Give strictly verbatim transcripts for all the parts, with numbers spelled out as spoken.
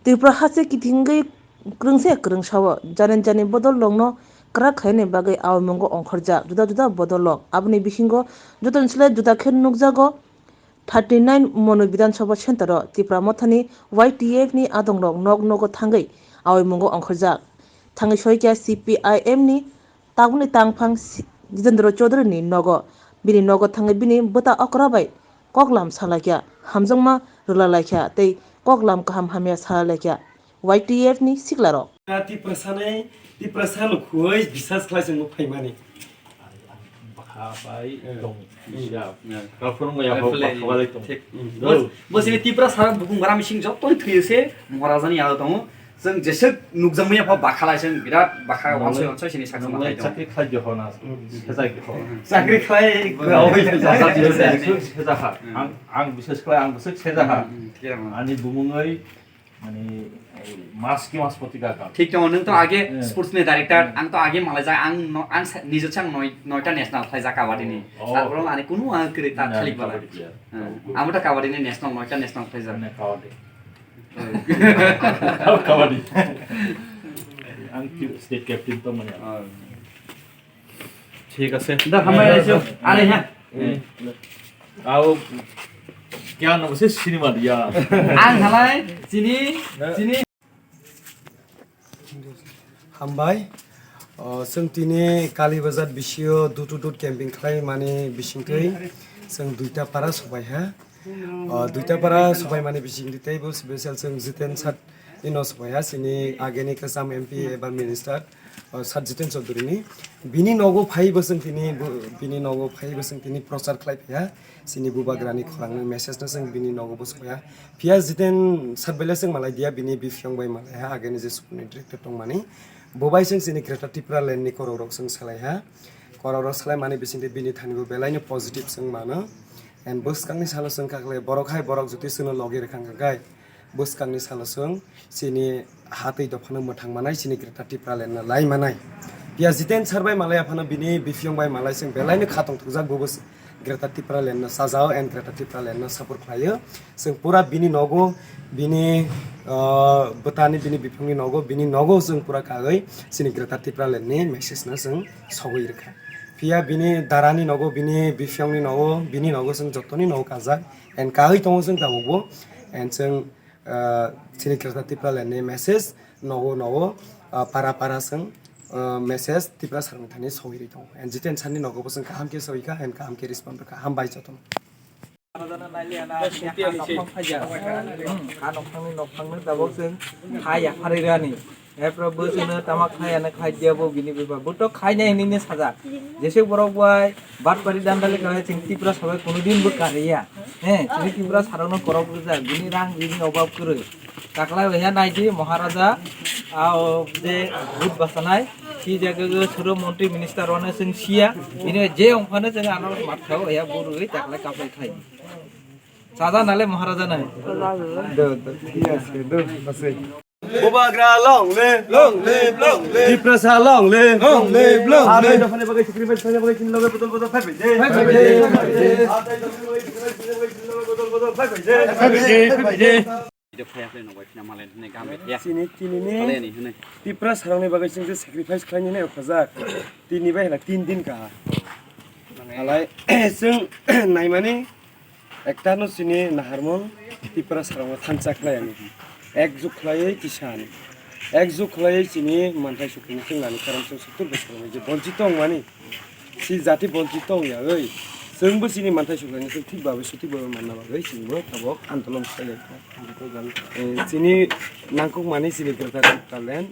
Tripura haste kithingwi kwrwngsa kwrwngsao jani jani bodol rokno kwrak khlaina bagwi aoimungo ongkhorjak juda juda bodol rok. Aboni bisingo jotoni slai juda khe nukjago thirty nine Monu Bidhan Sabha Center o Tipra Mothani Y T F ni adongrok nok nogo thangwi aoimungo ongkhorjak. Thangwi soikha C P I M ni tabukni tangphang si-, Jitendra Chaudhary ni nogo. Bini nogo thangwi bini bwta okra bai koklam salaikha, hamjakma rwlalaikha tei koklam kaham hamya salaikha Y T F ni siklarok. Tiprasa nai, Tiprasa lukhuwi bisas khlai chwngno phaimani. Bwkha bai tong bisa. Rok phuru wngya ho bwkha bai tong. Thik. Bo sini Tiprasa bukung gram sing jotto thwiyo se Maharajani yalo tongo. Chwng jeswk nukjakmaya pha bakhalai chwng birat bakha wansoi wansoi sini saksa nai tongo. Chakri khlai joho na. Sejak joho. Chakri khlai. Sejak ha. Ang, ang bises khlai ang bises sejak ha. Ani bumungoi mane mas ki mas poti ka ka. Thik tongo, nwng to age sports ni director, ang to age malai jak, ang no, ang sa-, nijo chang noi, noita national khlai jak kabaddi ni. Tarpore ani kunu ang kwrwi ta khalik bala. Ang ta kabaddi ni national noita national khlai jak. Kabaddi. Ang state captain to manya. Thik ase. Da hambai aisyo. Are ha. Ao kya naam se cinema diya. Ang halai chini chini. Hambai. O, chwng tini Kali Bazar bisio door to door camping khlai mani bisingtwi chwng duita para sobai ha. O, duita para sobai mani bisingtwi teibo special chwng Jiten Sat ino sobai ha, chini ageni kwcham M P eba minister, o, Sat Jiten Chaudhary ni. Bini nogo phai bo chwng tini, bo, bini nogo phai bo chwng tini prochar khlai phaiya. Chini bubagrani khorang ni message no chwng bini nogo bo sobai ha. Phiya Jiten Sat belai chwng malai diya, bini bifiyong bai malai ha, ageni je school ni director tongmani. Bo bai chwng chini Greater Tipraland ni korok rok chwng salai ha. Korok rok salai mani bisingtwi bini thani bo belai no positive chwng mano. And bwskang ni salo chwng kha khlai borok hai borok jotoi chwngno logi rwkha kha khe. Bwskangni salo chwng chini ha twi dophano mwthang manai, chini Greater Tipraland no lai manai. Phiya Jiten Sar bai malai aphano bini bifiyong bai malai chwng belai no kha tongthokjak, bo bo Greater Tipraland no sajao and Greater Tipraland no support khlaio. Chwng pura bini nogo, bini, ah, bwtani, bini bifiyongni nogo, bini nogo chwng pura kagwi chini Greater Tipraland ni message no chwng sogwi rwkha. Phiya bini darani nogo, bini bifiyongni nogo, bini nogo chwng jotoni nogo kajak. And kagwi tongo chwng tabukbo. And chwng, ah, chini Greater Tipraland ni message nogo nogo, ah, para para chwng, ah, message Tiprasa rokni thani sogwi rwi tongo. And Jiten Sar ni nogo bo chwng kaham khe sogwi kha and kaham khe respond rwkha. Hambai jotono. Ha nokphangni nokphangno tabok chwng ha yapharwi rani. Ephra bo chwngno tama khlai ano khlai diya bo bini bepar. Bo to khlai nai hinwi no sajak. Jeswk borok bai batpari dandali khlai chwng Tiprasa bai kunudin bo kariya. He, chwng Tiprasa rokno korok rwjak. Bini rang bini obab kwrwi. Taklai bai ya nai di Maharaja, ah, o je bhut basanai. Si jaga go soro montri minister rokno chwng siya. Bini je ongphano chwng ano mathao ya bo rwgwi taklai kaplai khlai. Chaja nale Maharaja nai. Do, do, thik ase, do, basai. Bubagra long live, long live, long live. Tiprasa long live, long live, long live. Arai dophani bagwi sacrifice khlaina bagwi chini loge bodol bodol phai phai de. Phai phai de, phai phai de. Arai dophani bagwi sacrifice khlaina bagwi chini loge bodol bodol phai phai de. Phai phai de, phai phai de. Video phai phai no bai phina malen hne gam be ya. Chini, chini ni. Malen ni hne. Tiprasa rokni bagwi chwng je sacrifice khlainani khojak. Tini bai hela tin din ka. Halai chwng naimani Ekta no chini naharmon Tiprasa rokno thansa khlai ani. Ek jug khlaiwi kisa ani. Ek jug khlaiwi chini manthai sukhini chwng nani karon chwng sottur bosor ni je bonchito wngmani. Si jati bonchito wngya oi. Chwngbo chini manthai sukhini chwng thik babe sutik babe manna bagwi chwngbo tabok andolon khlai lai kha. Eh, chini nangkukmani chini Greater Tipraland.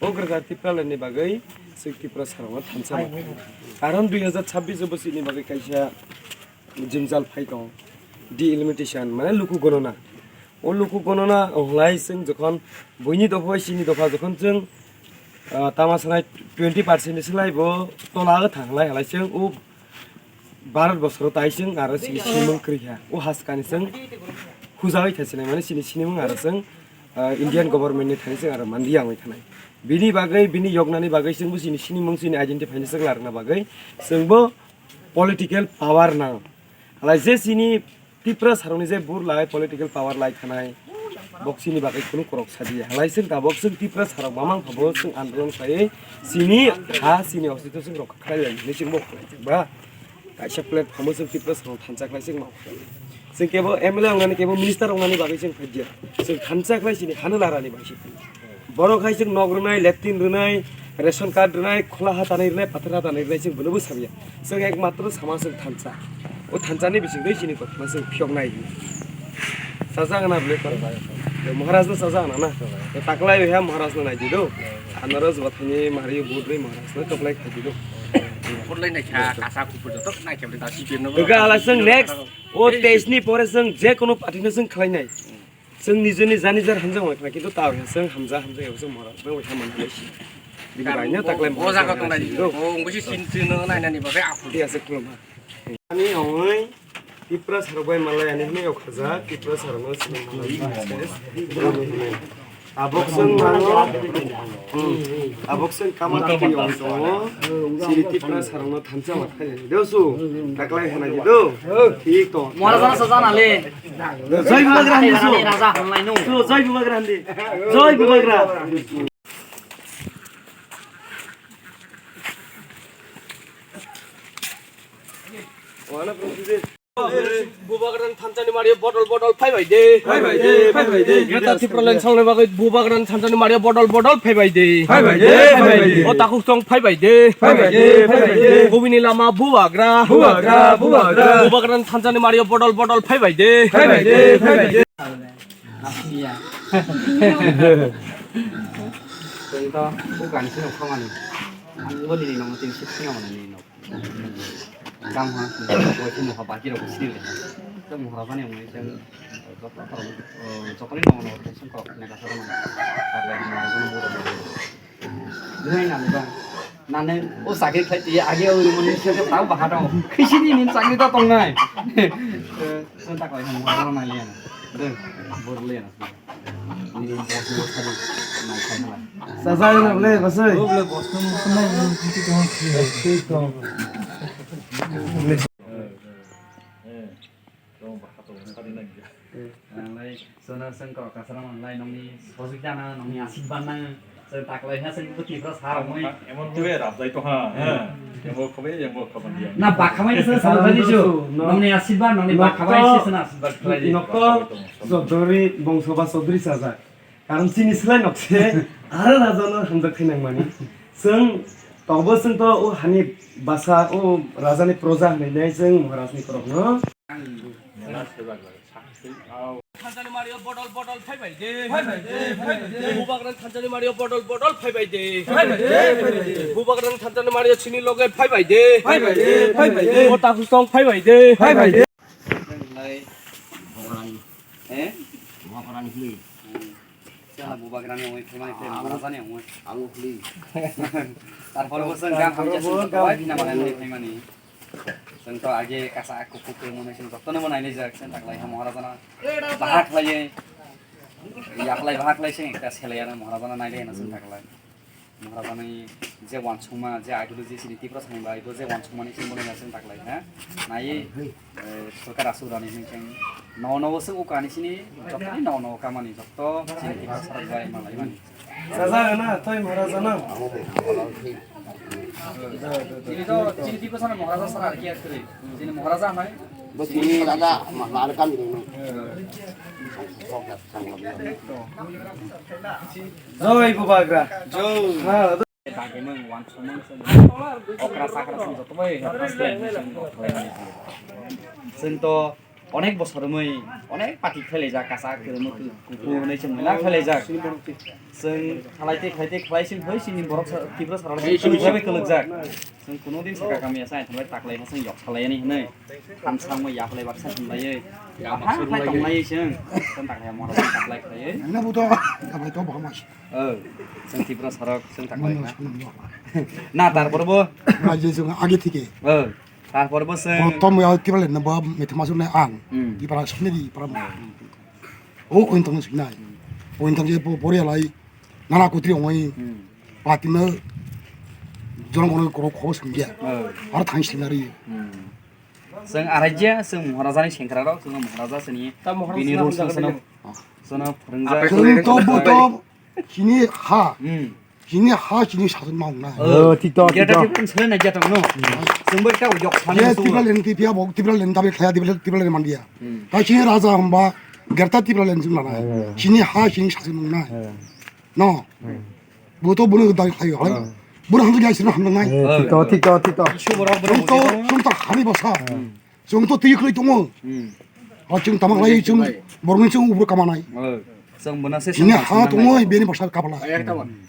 O Greater Tipraland ni bagwi chwng Tiprasa rokno thansa man. Karon dui hazar chabbish o bo chini bagwi kaisa jwngjal phai tongo. Delimitation, mane luku gonona. O luku gonona wnglai chwng jokhon buini dopha bai chini dopha jokhon chwng, ah, tama sanai twenty percent ni slai bo tola o thanglai halai chwng o Bharat bosoro tai chwng aro chini sinimung kwrwi kha. O haskani chwng hujawi thai sinai mani chini sinimung aro chwng, ah, Indian government ni thani chwng aro mandi yangwi thanai. Bini bagwi, bini yoknani bagwi chwngbo chini sinimung chini identify ni chwng larwkna bagwi chwngbo political power nang. Halai je chini Tiprasa rokni je bur lai political power lai thanai. Bok chini bagwi kunu korok sadiya. Halai chwng tabok chwng Tiprasa rok mamang phabo chwng andolon khlaiwi chini ha chini osito chwng rok khlai lai hinwi chwng bo khlai ba. Kaisa platform o chwng Tiprasa rok thansa khlai chwng ma khlai. Chwng kebo M L A wngnani kebo minister wngnani bagwi chwng phaiya. Chwng thansa khlai chini hano larani bagwi se phai. Borok hai chwng nok rwnai, latrine rwnai, ration card rwnai, khola ha tanai rwnai, pathar ha tanai rwnai chwng bono bo sabiya. Chwng ekmatro sama chwng thansa. O thansani bisingtwi chini kothoma chwng phiyoknai. Sajak na bwle kor. Maharaj no sajak na na. Taklai beha Maharaj no naidi do. Anaro jwathaini mahari budri Maharaj no taklai khaidi do. Kotlai naikha kasa kupur joto naikha bwle ta sipir no. Duga ala chwng next. O test ni pore chwng je kono party no chwng khlainai. Chwng nijeni jani jar hamjak wngkha, kintu ta wngkha chwng hamjak, hamjak eba chwng mora, chwng wngkha manwi si. Bini bai no taklai o jaga tong nai do. O wngwi si sin, sin no nai nani bagwi aphuru. Dia se khulum ha. Ani ongwi Tiprasa rok bai malai ani hwnwi okhajak, Tiprasa rok no sini malai. Abok chwng mango. Hmm. Abok chwng kama twi ong tongo. Sini Tiprasa rok no thansa ma khainani. Dosu, taklai hwnai do. Thik tong. Mora jana sa jana le. Jai Bubagra handi su. Raja hamlai no. Su, Jai Bubagra handi. Jai Bubagra. Bubagra thansani mario bodol bodol phai bai de. Phai bai de, phai bai de. Neta Tipraland songni bagwi Bubagra thansani mario bodol bodol phai bai de. Phai bai de, phai bai de. O takhuk song phai bai de. Phai bai de, phai bai de. Gobini lama Bubagra. Bubagra, Bubagra. Bubagra thansani mario bodol bodol phai bai de. Phai bai de, phai bai de. Asliya. Tento bukan sini khamani. Ang boni ni nong tin sip sini nong ni nong. Gam ha, boi sini ha baki rok sini. Tong ha bani mo tong. Jokto, jokto ni nong nong sini kok nega sa nong. Nai nang ba. Nane o chakri khlai twi age o rwmani se tau baha dong. Khisini ni chakri da tongnai. Sen ta koi mo ro nai lian. De, bor lian. Ni bos mo sari nai khai hala. Sajai na le basai. Bole bos mo sari nai. Thik tong. Thik tong. Ang lai sono sengko kasarang ang lai nongni sojik jana nongni asik bana seng taklai ha seng buti pro sa mui. Emon kube rap jai to ha. Emon kube emon kube dia. Na bakhamai se sa jani su nongni asik ban nongni bakhamai se na asik ban khlai di. Nokto Chaudhary bongso ba Chaudhary sajak. Karon chini slai nokse aro raja no hamjak khainang mani. Seng tobo seng to o hani basa o raja ni proja hinwi nai seng Maharaj ni korok no. Thansani mario bodol bodol phai bai de. Phai bai de, phai bai de. Bubagra thansani mario bodol bodol phai bai de. Phai bai de, phai bai de. Bubagra thansani mario chini loge phai bai de. Phai bai de, phai bai de. Kota husong phai bai de. Phai bai de. Lai. Bubagrani. Eh? Bubagrani hli. Chwla Bubagrani ongoi phaimani khe Maharajani ongoi. Ang hli. Tarpore bo chwng gam hamya chwng tawai phina manai phaimani. Chwng to age kasa kukuk khe mwnai chwng jotono bo nainai jak chwng taklai ha Maharajana. Baha khlaiwi. Yaklai baha khlai chwng ekta selai ano Maharajana nailai hwnwi chwng taklai. Maharajani je wansukma, je ideology chini Tiprasani bai bo je wansukmani chwng bono ya chwng taklai ha. Nai, eh, sorkar asuk rani hwnwi chwng no no bo swk o kani chini jotoni no no kamani jotto chini Tiprasa bai malaimani. Sajak na, tei Maharajana. Chini to, chini Tiprasani Maharaja sara ar ki ar kwrwi. Chini Maharaja hai. Bo chini raja, ma-, ma-, ar kan dino. Jai Bubagra. Jai. Ha, Dagimung, wansukmung, okra sakra song joto bai, chwng to onek bosor wngwi onek party khailaijak, kasa kwrwngmung kuku hwnwi chwng mela khailaijak. Chwng khalai tei khlai tei khlai chwng hoi chini borok sa-, Tripura sarok chwng kwlwkjak. Chwng kuno din saka kami asa thangbai taklai ha chwng yok salai ani hwnwi. Thamsa wngwi yaklai baksa hwnlaiwi. Aha khlai tonglaiwi chwng. Chwng taklai mora taklai khlaiwi. Nangna buto, taklai to bokma. Oh, chwng Tripura sarok chwng taklai na. Na, tarpor bo. Raijyo chwng age thike. Oh, tarpor bo chwng. Prothom ya kiba le na ba mithma chwng na ang. Hmm. Ipara sumni di ipara. O oin tong sinai. Oin tong je po pori alai. Nana kutri ongoi. Hmm. Patima jorong kono koro kho singya. Oh. Ar thang sinari. Hmm. Chwng araija, chwng Maharajani sengkra rok, chwng Maharaja sini. Ta Maharaja bini sini rule hamjak sini. Bini. Sono phwrwngjak. Chwng to bo to chini ha. Hmm. Chini ha chini sajakma wngnai. Oh, thik to, thik to. Geta tipun sele na geta no. Chwng bo ta yok phani. Je Tipraland T P A bo Tipraland dabi khaya Tipraland mandia. Hmm. Ta chini raja hamba Greater Tipraland chwng lanai. Hmm. Chini ha chini sajakma wngnai. Hmm. No. Hmm. Bo to bono dabi khayo hai. Hmm. Bono hamjakya sino hamjaknai. Eh, thik to, thik to, thik to. Chwng to, chwng to hani basa. Hmm. Chwng to twi khwlai tongo. Hmm. O chwng tama khlai chwng borokni chwng ubro kamanai. Oh. Chwng bono se chini ha tongo bini basa kapla.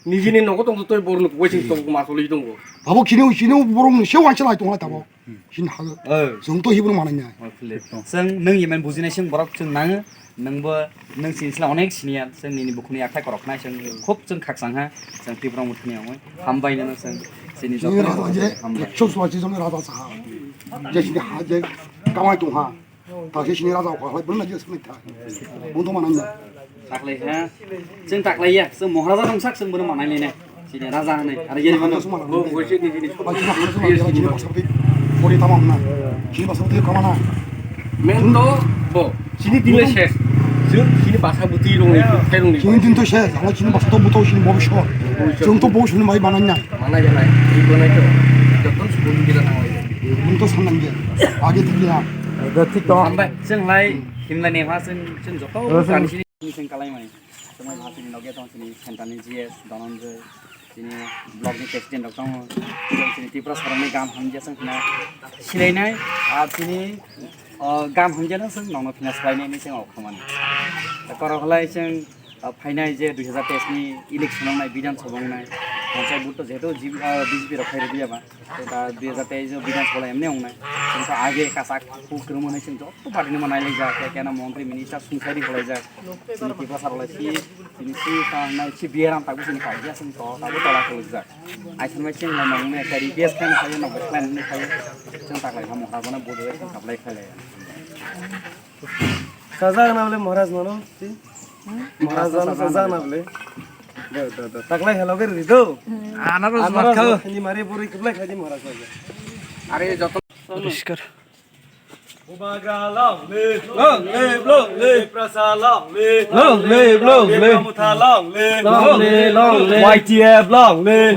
Nijini nogo tong to borokni waiting tong ma soli tongo. Abo chini chini borokni se waisa lai tongo tabo. Chini ha. Oh. Chwng to hibro mananya. Oh, clear. Chwng nwng iman bujinai chwng borok chwng nango. Nwngbo, nwng chini sla onek senior, chwng nini bukhukni yakhai koroknai, chwng khub chwng khakchang ha, chwng Tipra Mothani wngwi. Hambai nino chwng chini chini joto raja je hambai. Ekso suachi joni raja saha. Je chini ha je kamai tong ha. Ta se chini raja ko halai bwrwngna je sini tha. Bundo mananya. Taklai ha. Chwng taklai ya, chwng Maharaja nungsak chwng bono manai lene. Chini raja hwnwi, aro yeri mano. Bo, bo, chini, chini. Ba, chini, chini, chini, chini, basa bwtwi pori tamo hwnna. Chini basa bwtwi kama na. Main to bo, chini din le ses. Chwng chini basa bwtwi rongni, khe rongni. Chini din to ses, amo chini basa to buto chini bobiswt. Bobiswt. Chwng to bobiswt ni bai manai nai. Manai ya nai, ri bo nai to. Joton sukun gila nang lai. Bun to san nang ya. Age thik ya. Age thik to. Hambai, chwng lai, himla ne ha chwng, chwng joto. Ro chwng. Kani sini, sini chwng kalai mani. Tamo ha chini loge tong chini center ni G S Dhananjay, chini block ni president rok tongo, chini Tripura sarong ni gam hamya chwng khna silainai, ah, chini, ah, gam hamya no chwng nongno phina swlainai hinwi chwng o khamani. Korok halai chwng, ah, phainai je dui hazar teis ni election wngnai, Bidhan Sabha wngnai, panchayat vote to jehetu G-, ah, B J P rok khai rwdi aba. Tei da dui hazar teis o Bidhan Sabha emne wngnai. Tei da age kasak ku kwrwngmani chwng joto party ni manai laijak, tei kena montri minister sumsari holaijak. Chini Tiprasa rok lai si, chini si ta nai si biaram tabu chini kaijak chwng to, tabu tola khulukjak. Aisan bai chwng lai nang ne kari gas khan khayo, nok gas khan ne khayo. Chwng tak lai hamo habo na bodo ek kap lai khalai. Sajak na bole Maharaj mano, si? Maharaj mano sajak na bole. Da, da, da. Tak lai hello kari do. Anaros mat khao. Ni mari puri kap lai khai di Maharaj mano. Are joto. Poriskar. Bubagra long live. Long live, long live. Tiprasa long live. Long live, long live. Tipra Motha long live. Long live, long live. Y T F long live.